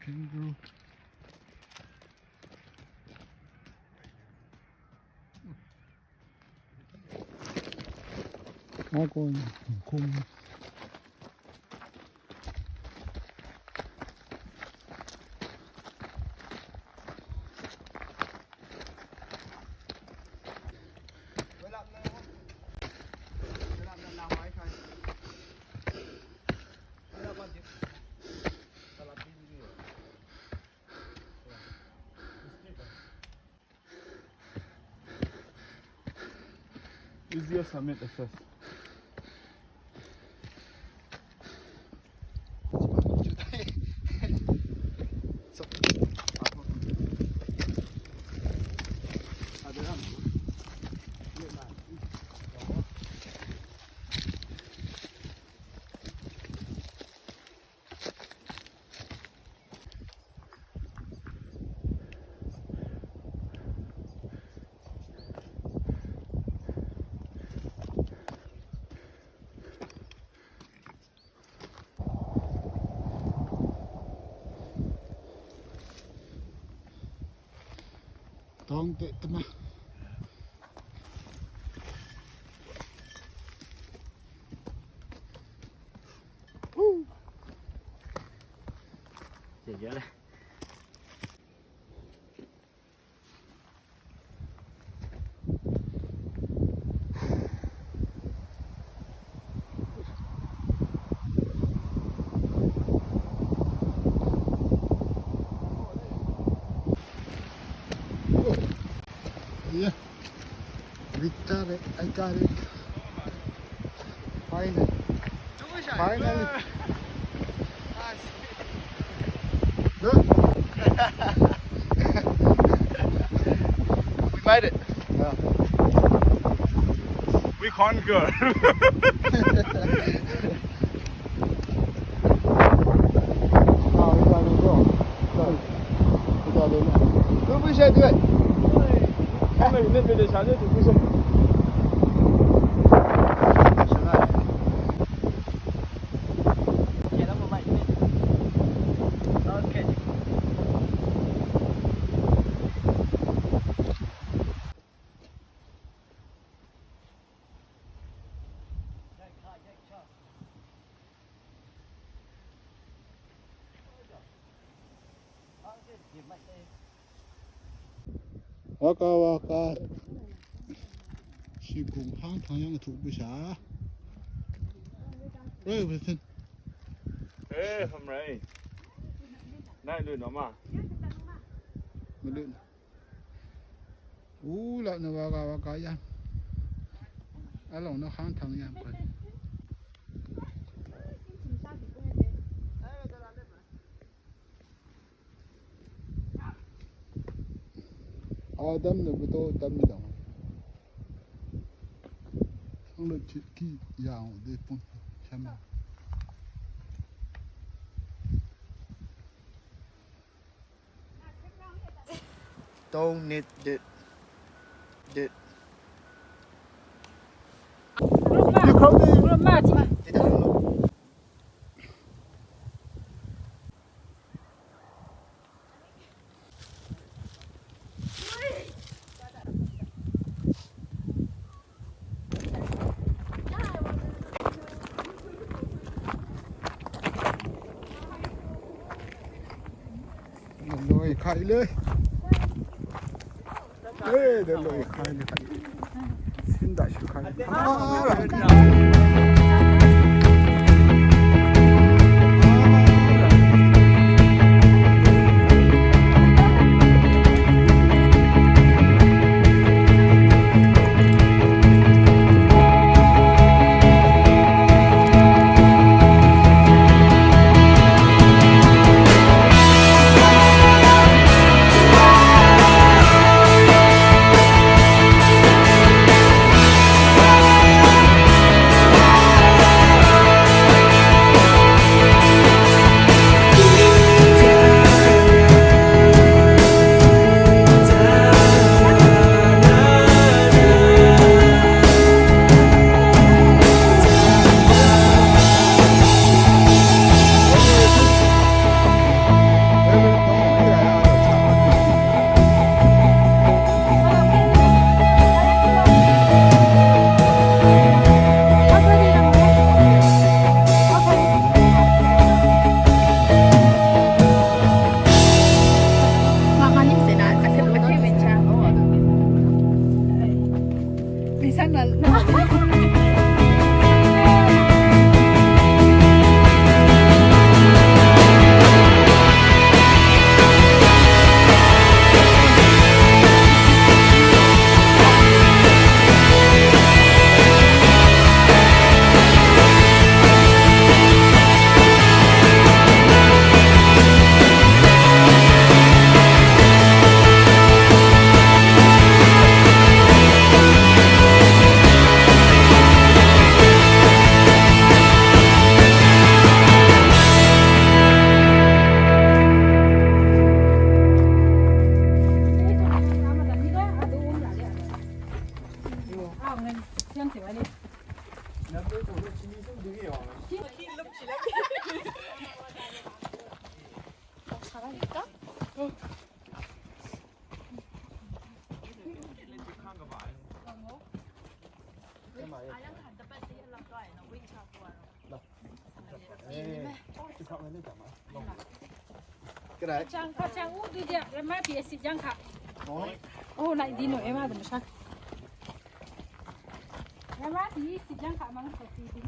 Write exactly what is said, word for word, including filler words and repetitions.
Kangaroo. Ago kum. Easier summit access. Tong te tma. Yeah. We got it. I got it. Finally. Finally. Look. We made it. Yeah. We conquer. Waka waka. Shìgùng háng tang yv́ng tuq bǿshà. Ē, Wilson. Ē, Hmrei. Nai løn nò ma. Mvløn. Ú laq nø waga waga yv́ng. Vlòng nø háng tang yv́ng pvt. Adam nø bvto tam mi dòng. Ang laq chit ki yang de pun. Chama. Don't need it. It. You come to Loi khai le. Ê, de loi khai le. Sin da shu khai. Chang, chang, u du dia, rama pi esi jang kha. Oh, lai di no, ema dum shak. Rama pi esi jang kha, mang so pi di.